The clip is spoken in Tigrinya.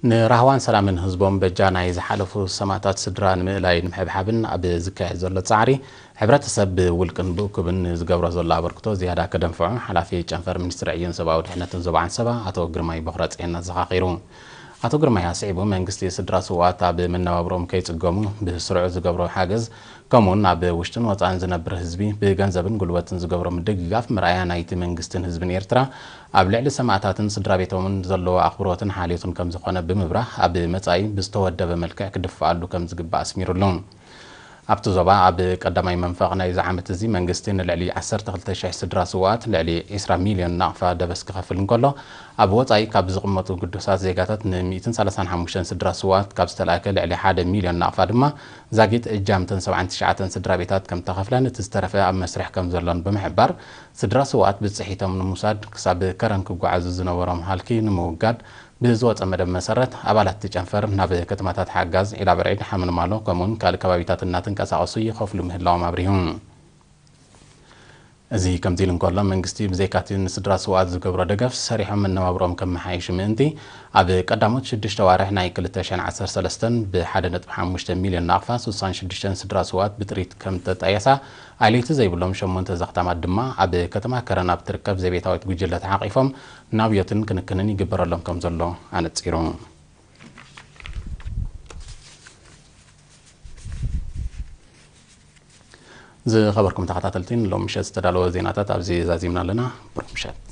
ንራህዋን ሰላምን ህዝቦም በጃ ናይ ዝሓለፉ ሰማእታት ስድራ ንምእላይ ንምሕብሓብን ኣብ ዝካየድ ዘሎ ጻዕሪ፣ ሕብረተሰብ ብውልቅን ብእኩብን ንዝገብሮ ዘሎ ኣበርክቶ ዝያዳ ከደንፍዑ ሓላፊ ጨንፈር ሚኒስትሪ ዕዮን ሰብኣዊ ድሕነትን ዞባ ዓንሰባ ኣቶ ግርማይ በኹረጽዮን ኣዘኻኺሩ። ኣቶ ግርማይ ኣስዒቡ፣ መንግስቲ ስድራ ስውኣት ኣብ መነባብሮኦም ከይጽገሙ ብስሩዕ ዝገብሮ ሓገዝ፣ ከምኡውን ኣብ ውሽጥን ወጻእን ዝነብር ህዝቢ ብገንዘብን ጉልበትን ዝገብሮ ምድግጋፍ መርኣያ ናይቲ መንግስትን ህዝብን ኤርትራ ኣብ ልዕሊ ሰማእታትን ስድራ ቤቶምን ዘለዎ ኣኽብሮትን ሓልዮትን ከም ዝኾነ ብምብራህ፣ ኣብ መጻኢ ብዝተወደበ መልክዕ ክድፍኣሉ ከም ዝግባእ ኣስሚሩሉ። ኣብቲ ዞባ ኣብ ቀዳማይ መንፈቕ ናይዚ ዓመት እዚ መንግስቲ ንልዕሊ ዓሰርተ ክልተ ሽሕ ስድራ ስውኣት፣ ልዕሊ ዕስራ ሚልዮን ናቕፋ ደበስ ክኸፍል እንከሎ፣ ኣብ ወጻኢ ካብ ዝቕመጡ ግዱሳት ዜጋታት ን ሚእትን ሰላሳን ሓሙሽተን ስድራ ስውኣት ካብ ዝተላእከ ልዕሊ ሓደ ሚልዮን ናቕፋ ድማ ዛጊት እጃም እተን ሰብዓን ትሽዓተን ስድራ ቤታት ከም ተኸፍለን እቲ ዝተረፈ ኣብ መስርሕ ከም ዘሎን ብምሕባር፣ ስድራ ስውኣት ብጽሒቶም ንምውሳድ ክሳብ ከረን ክጓዓዙ ዝነበሮም ሃልኪ ንምውጋድ ብዝወጸ መደብ መሰረት፣ ኣባላት እቲ ጨንፈር ናብ ከተማታት ሓጋዝ፣ ዒላ በርዒድ፣ ሓመልማሎ ከምኡውን ካልእ ከባቢታት እናተንቀሳቐሱ ይኸፍሉ ምህላዎም ኣብሪሁ። እዚ ከምዚ ኢሉ እንከሎ፣ መንግስቲ ብዘይካቲ ንስድራ ስውኣት ዝገብሮ ደገፍ፣ ሰሪሖም መነባብሮኦም ከመሓይሹ ምእንቲ፣ ኣብ ቀዳሞት ሽዱሽተ ዋርሕ ናይ ክልተ ሽሕን ዓሰርተ ሰለስተን ብ ሓደ ነጥቢ ሓሙሽተ ሚልዮን ናቕፋ ሱሳን ሽዱሽተን ስድራ ስውኣት ብጥሪት ከም ተጣየሳ፣ ኣለይቲ ዘይብሎም ሸሞንተ ዘኽታማት ድማ ኣብ ከተማ ከረን ኣብ ትርከብ ዘቤታዊት ጉጅለ ተሓቒፎም ናብዮትን ክንክንን ይግበረሎም ከም ዘሎ ኣነጺሩ። ዝኸበርኩም ተኸታተልቲ፣ ንሎም ምሸት ዝተዳለወ ዜናታት ኣብዚ ዛዚምና ኣለና። ብሩኽ ምሸት።